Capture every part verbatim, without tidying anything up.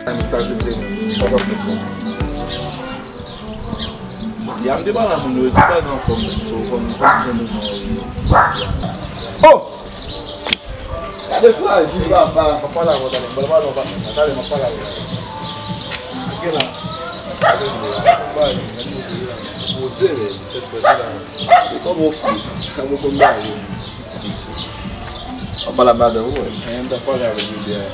Sa k rive, sa k ap fèt la. Ya, m te pale a moun yo, yo di pa gen anfòm menm, so, kòm, kòm jan mouvman yo ye, pase a. Oh! Gade frajil, papa. M ap pale avè w talè, m pral pale avè w talè, m ap pale avè w talè. Gen la. Gade la, m ap pale, m ap poze la. Poze, men, tèt frèt la. E kòman w fè? Kòman w konn bagay yo? An pale ak madanm ou, mwen. Mwen, m t ap pale avèk li, li a,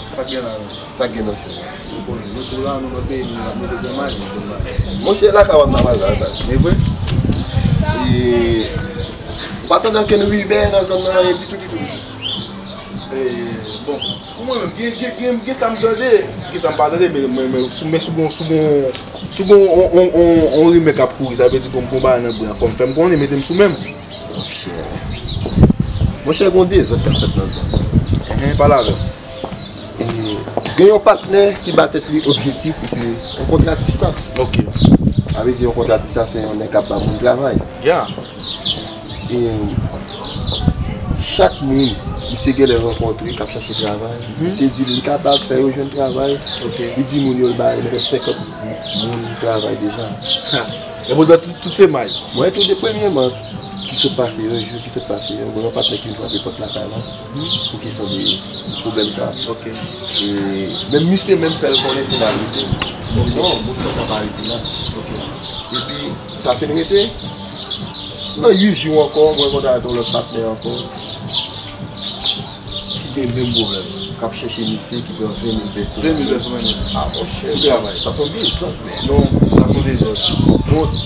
sa k gen la menm? Sa k gen nan chè? Ou konnen, nou tou la, nou nan peyi nou, n ap mete granmay, nou granmay. Monchè, lakay w ap nan bagay, baz. E vre? E, ou pa tande ankenn rimè nan zòn nan, anyen ditou, ditou, ditou? E, bon, pou mwen menm, gen, gen, gen, gen sa m tande, gen sa m pa tande, men, men, men, sou, men sou gon, sou gon, sou gon, on, on, on, on rimè k ap kouri, sa vle di gon, gon bagay nan bri an, fò m fè m konnen, mete m sou men m. Monchè. Monchè, gon dezòd k ap fèt nan zòn nan. Enhen, pale avè m. E, gen yon patnè ki ba tèt li objektif pou se yon kontratista. Ok. Sa vle di yon kontratista se yon nèg k ap ba moun travay. Ya. E, chak moun misye genlè rankontre k ap chache travay, misye di li kapab fè yo jwenn travay. Ok. Li di moun yo l ba yo senkant moun travay deja. Ha. E poutan tout, tout se may. Mwen tou de premyèman ki sot pase yon jou, ki sot pase yon, gen yon patnè ki vin frape pòt lakay la pou kesyon de pwoblèm sa. Ok. E menm misye menm fè l konnen se la l rete. Li di non, moun konsa pa rete la. Ok. Epi sa fin rete, nan uit jou ankò, mwen konn avèk yon lòt patnè ankò. Ki gen menm pwoblèm, k ap chèche misye ki pran ven mil pèso. Ven mil pèso menm. Ah, monchè, travay. Sa se yon dezòd, men. Non, sa se yon dezòd. Bon,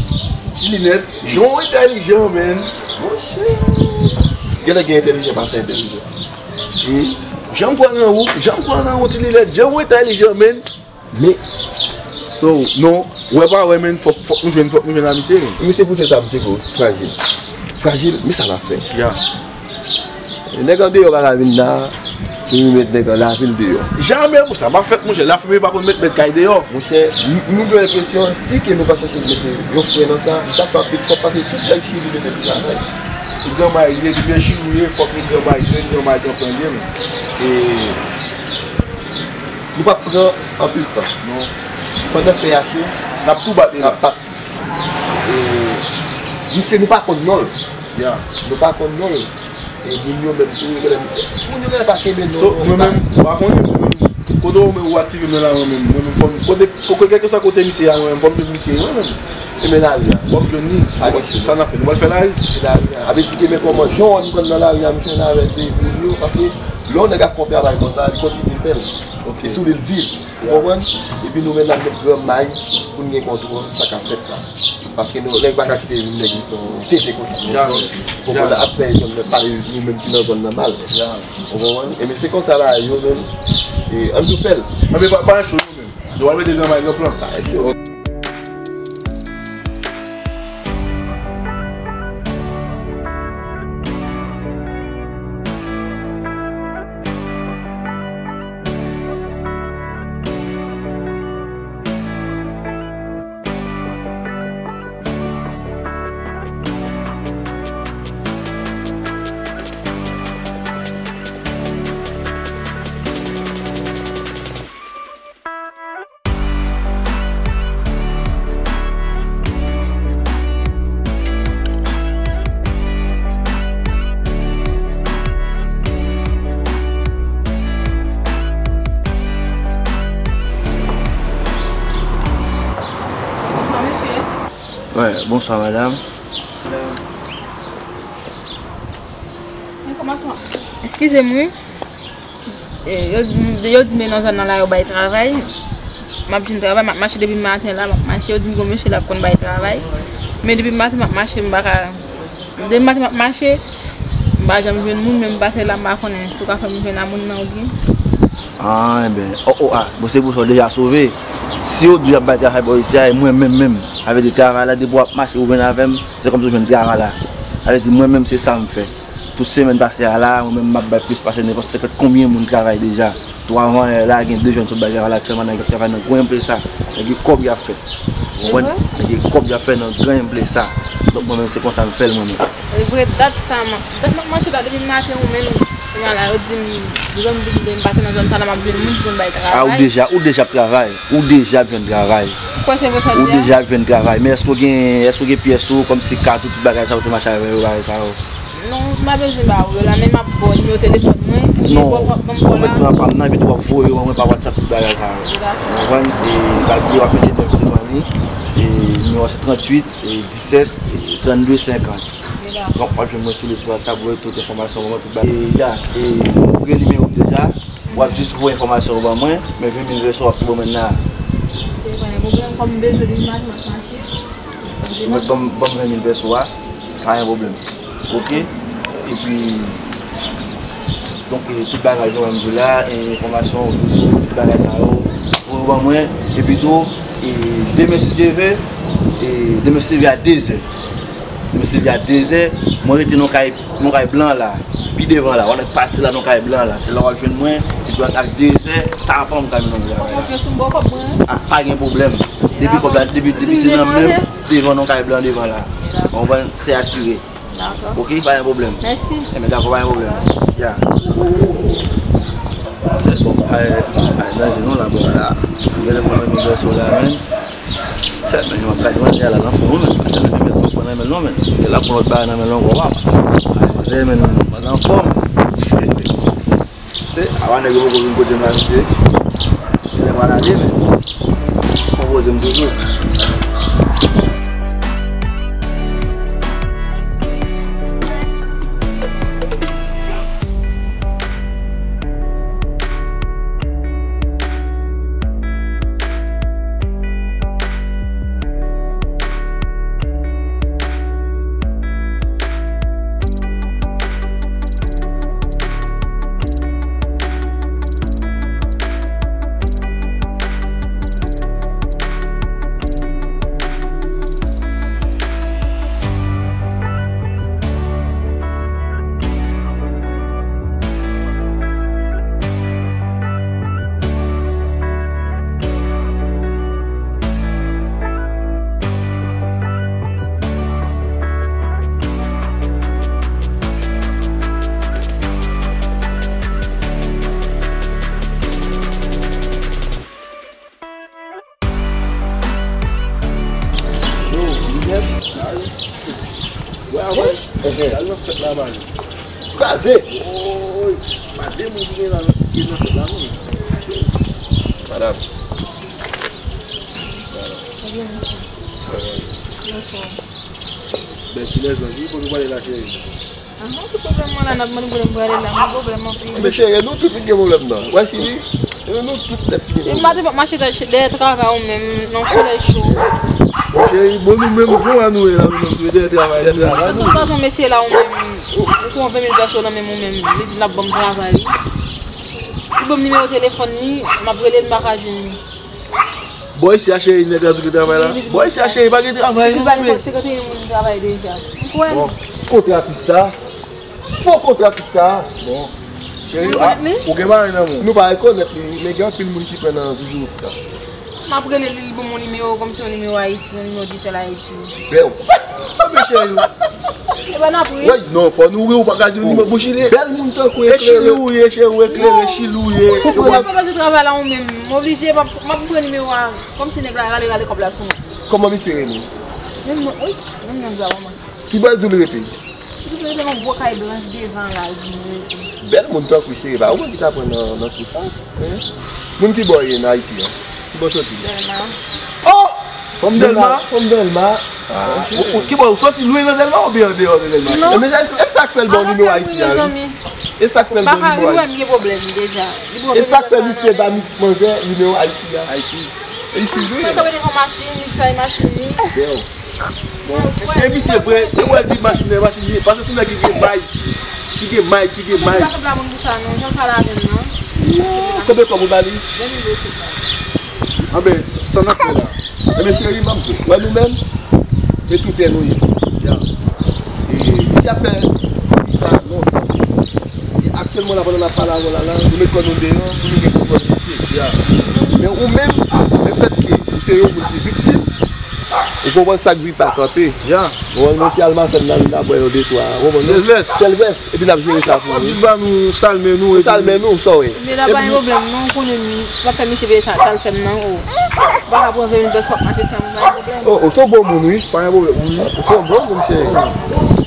Ti Linèt, jan w entèlijan, men. Monchè. Genlè gen entèlijan pase entèlijan. Hmm? Jan m kwè nan ou, jan m kwè nan ou, Ti Linèt, jan w entèlijan, men. Men, so, non, wè pa wè, men, fòk, fòk nou jwenn, fòk nou jwenn a misye, men. Men se pou se sa m di w, frajil. Frajil, men sa l ap fè. Ya. Nèg andeyò pa ka vin la, pou nou met nèg an lavil deyò. Jamè pou sa pa fèt, monchè. Lafimen pa konn met bèt kay deyò. Monchè, n-, nou gen enpresyon, si ke nou pa chèche mete yon fren nan sa, sa pa pit, fòk pase tout nèg Chili mete nou travay. Li granmay, li gen Chili, fòk li granmay, li granmay, granpran li, men. E, Nou p ap pran anpil tan. Non. Pandan fè a cho, n ap tou bat li la. N ap bat. E, misye, nou pa konn non l. Ya. Nou pa konn non l. E moun yo menm tou, yo genlè, moun yo genlè pa kenbe non. So, mwen menm, ou pa konnen, mwen menm, kote ou menm ou aktive m nan la, mwen menm, mwen menm, fò m, kote, kote, kèlkeswa kote misye a, mwen menm, fò m jwenn misye, mwen menm. Se men lari a. Fò m jwenn li. Pa gen chè. Sa n ap fè? Nou pral fè lari? Se lari a. A vle di ke men kòman, jan w konn nan lari a, m jwenn avèk de moun yo, paske lè yon nèg ap fè yon travay konsa, li kontinye fè l. Ok. E sou li l viv. Ou konprann? Epi nou menm n ap met granmay pou n gen kontwòl sa k ap fèt la. Paske nou, nèg pa ka kite yon nèg tete konsa. Jamè. Ou konprann? Ap fè zòn nan pale nou menm ki nan zòn nan mal. Jamè. Ou konprann? Ebyen se konsa bagay yo menm. E ann tou fè l. Ann pa, pa cho nou menm. Nou pral mete granmay nan plan. Pa cho. Bonswa, mesye. Wè, bonswa, madanm. Eskize m, wi. E, yo, yo di men nan zòn nan la yo bay travay. M ap jwenn travay, m ap mache depi maten la, m ap mache. Yo di m gon mesye la ap konn bay travay. Men depi maten m ap mache, m pa ka. Depi maten m ap mache, m pa janm jwenn moun, men m pase la, m pa konnen si w ka fè m jwenn a moun nan oubyen. Ah, enben, oh, oh, ah, bon, se pou sa w deja sove. Si yo di y ap bay travay bò isi a, e mwen menm menm, avè di travay la, depi w ap mache, ou jwenn avè m, se kòmsi w jwenn travay la. Sa vle di, mwen menm, se sa m fè. Tout semèn pase a la, mwen menm m ap bay plis pase nenpòt senkant konbyen moun travay deja. Twa van yè la, gen de jèn sot bay travay la aktyèlman, nèg ap travay nan gran enpresa. Nèg gen kòb y ap fè. Ou konprann? Nèg gen kòb y ap fè nan gran enpresa. Donk mwen menm se konsa m fè l mwen menm. E vre, dat sa, m ap, dat m ap mache la depi maten ou menm. Ala, yo di m, zòn m vin, m pase nan zòn sa la, m ap jwenn moun ki konn bay travay. A, ou deja, ou deja ap travay. Ou deja ap jwenn travay. Ou kwè se vre sa l di a? Ou deja ap jwenn travay. Men èske w gen, èske w gen pyès ou, kòmsi kat ou, tout bagay sa yo te mache avè yo, bagay sa yo? Non, m pa bezwen ba ou yo la, men m ap ba w nimewo telefòn mwen, epi w ap, w ap ban m kò la. Non, ou mèt pran pa m nan, epi tou w ap voye yo ban mwen pa WhatsApp, tout bagay sa yo. Dakò. Ou konprann? E pa bliye w ap mete nèf devan li. E nimewo a se tranntuit, e disèt, e trannde, senkant. Donk, w ap jwenn mwen sou li sou WhatsApp, voye tout enfòmasyon, ban mwen tout bagay. E, ya, e, ou gen nimewo m deja, w ap jis voye enfòmasyon ou ban mwen, men ven mil vèso w ap tou ban mwen nan. Ok, pa gen pwoblèm, kòm m bezwen li, m ap mache. Si w mèt ban m, ban m ven mil vèso a, pa gen pwoblèm. Ok? Epi, donk, e, tout bagay, jan m di w la, e, enfòmasyon, tout bagay sa yo, pou ou ban mwen, epi tou, e, demen, si Dye vle, e, demen, si Dye vle, a dezè. Demen, si Dye vle, a dezè, mwen rete nan kay, nan kay blan la, pi devan la, w ap pase la nan kay blan la, se la w ap jwenn mwen, epi ak, ak dezè, tapan m ka vin nan travay la. Ou konfyans ou m ba w kòb mwen? A, pa gen pwoblèm. Depi kòb la, depi, depi se nan men m, devan nan kay blan devan la. Ou konprann? Se asire. Dakò. Ok, pa gen pwoblèm. Mèsi. Enben, dakò, pa gen pwoblèm. Ya. Sèt, bon, pa, pa danje non la, bon, la. Gen lè fò mwen vin vèso la, men. Sèt, men, m ap gade manzè a la nan fon, wi, men. Paske nan men m pran nan men l non, men. E la pran lòt bagay nan men l ankò, wa. Ay, manzè, men, manzè anfòm. Se, awa nèg yo poko vin kote m la, mesye. Lè m al ale, men. Konpoze m toujou. Yo, Miguel, baz. Wè, avans. Al nan fèt la, baz. Kraze. Woy, pa de moun ki gen la, ki gen nan fèt la, non. Madam. Bèl ti lèzanj, wi, kote w prale la, cheri? Ahan, ki pwoblèm mwen la, n ap mande kote m prale la, mwen pwoblèm anpil. Enben, cheri, nou tout ki gen pwoblèm nan. Wè, cheri, e nou tout nèt ki gen pwoblèm. E m pa te p ap mache dèyè travay ou menm, nan solèy cho. Bon, cheri, bon, nou menm, jan nou ye la, nou menm, tou dèyè travay, nou travay. Tout fason, mesye la, ou menm, ou pran ven mil pèso nan men m, ou menm, li di l ap ban m travay, wi. Li ban m nimewo telefòn li, m ap rele l, m pa ka jwenn li. Bò isi a cheri, nèg la di w gen travay la. Bò isi a cheri, pa gen travay. Li ba li senkant moun travay deja. Ou kwè? Bon, kontratis la. Fo kontratis la. Bon. Cheri, ou gen mari nan men w. Nou pa rekonèt li, men gen anpil moun ki pran nan zouzout sa. M ap rele li, li ban m yon nimewo, kòmsi yon nimewo Ayiti, yon nimewo di sèl Ayiti. Bèl. Anben cheri. E pa n ap ri. Wey, non, fò nou ri, ou pa ka di yon nimewo pou Chili. Bèl moun tankou eklere. E Chili ou ye, cheri, ou eklere, Chili ou ye. Ou pa bezwen travay la ou menm. M oblije, m ap, m ap pran nimewo a. Kòmsi nèg la rale, rale kòb la sou mwen. Kòman misye rele? Menm non, wi, menm non, m di a, mwen. Ki bò l di w li rete? Li rete nan gwo kay blanch devan la, l di m rete. Bèl moun tankou cheri, pa ou menm ki ta pran nan, nan kou sa. Hein? Moun ki bò w ye nan Ayiti an? Ki bò w soti? Dèlma. Oh! Fanm Dèlma? Dèlma, fanm Dèlma. Ah, ou, ou, ki bò w soti lwen nan Dèlma oubyen andeyò de Dèlma? Non. Men e sa k fè l ba w nimewo Ayiti a, wi. E sa k fè l ba w nimewo Ayiti. E sa k fè misye ba manzè nimewo Ayiti a. Ayiti. E isi vre. Mwen kanpe devan machin, li sa e machin li. Bon, e misye vre, e w wè l di machin nan, machin li ye. Paske se nèg ki gen may, ki gen may, ki gen may. Mwen pa sanble a moun pou sa non, jan l pale avè m nan. Konbyen kòb ou ba li? Ven mil de sèt la. Anben, san, san nan fè la. Enben, cheri, ban m di w, wè nou menm, e toutè nou ye. Ya. E misye ap fè sa lontan. E aktyèlman la, pandan n ap pale avè w la, la, nou met kò nou deyò pou nou gen kontwòl misye. Ya. Men ou menm, lefètke ou se yon moun ki viktim, Ou konprann sa k di pa kanpe. Ya. Ou konprann, yon ti almasèn nan, n a bwè yon de twa. Ou konprann, non? Sèlvès. Sèlvès. Epi n ap jere sa pou ou. Jis ba nou salmen nou. Ou salmen nou, sa w ye. Men la pa gen pwoblèm, non, ou konnen m, m ap fè misye peye sa, sa l fè m nan, o. Ou pa ka pran ven mil pès w ap mache san, pa gen pwoblèm. O, o, se yon bon moun, wi. Pa gen pwoblèm, wi. Se yon bon moun, cheri.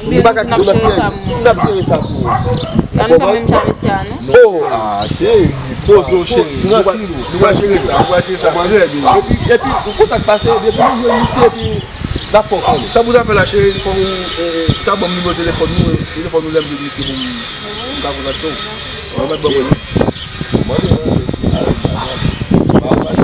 Nou pa ka kite w nan pyèj. Nou ap jere sa pou ou. An nou pa menm jan mesye a, non? O, a, cheri. Poze w, cheri. Nou va, nou va jere sa, nou va jere sa trè byen. Epi, epi, ou konn sa k pase, depi nou jwenn misye, epi n ap fè w konnen. Sa pou w ta fè la, cheri, fò w, e, e, ta ban m nimewo telefòn nou, e, telefòn nou lè m vin isi pou m, m ka kontakte w. Mwen mèt ban mwen li.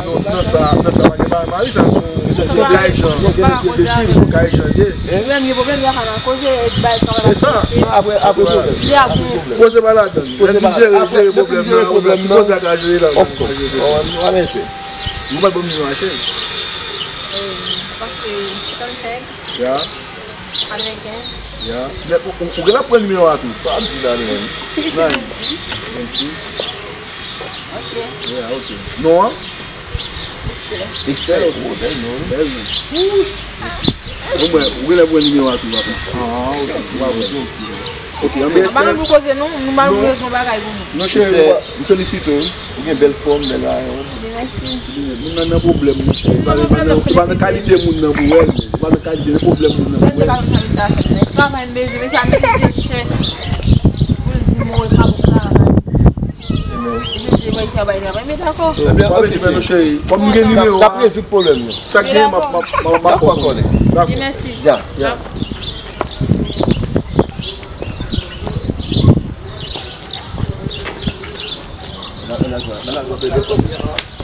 Non, nan sa, nan sa pa gen bagay mari, sa se yon, se yon kay jan. Se yon kay jan, ye. Premye pwoblèm, y ap koze bay travay. Se sa. Apre, apre pwoblèm. Apre pwoblèm. Poze pa ladann. Lè n fin jere, jere pwoblèm nan, ou sipoze a ka jere la. Of course. Ou pa ban m nimewo a, cheri. Pase senkannsenk. Ya. Katrevenkenz. Ya. Ti nèg, ou, ou, ou genlè pran nimewo a tou. Sa ap di la, menm. Nan. Vennsis. Ok. Ya, ok. Non an? Esther. Esther, ok. Bèl non. Bèl non. Bon, mwen, ou genlè pran nimewo a tou, papa. Ah, ok. Ou pa pran. Ok, anben Esther. Mwen pa konn pou koze non, nou malerez yon bagay pou nou. Non, cheri, m felisite w. Ou gen bèl fòm, bèl ayon. Moun nan nan pwoblèm, monchè. Li pa, li pa nan, li pa nan kalite moun nan pou wè l. Li pa nan kalite de pwoblèm moun nan pou wè l. Travay m bezwen, mesye a mete chen pou l di m wè pa pou travay. Epi se mwen sa bay travay. Men dakò. Ebyen, ok, cheri. Kòm m gen nimewo a, n ap rezoud pwoblèm nan. Sa k gen, m ap, m ap, m ap, m ap fè w konnen. Dakò. Mèsi. Dja. Ya. Mwen la, mwen la, mwen la, mwen la, mwen la.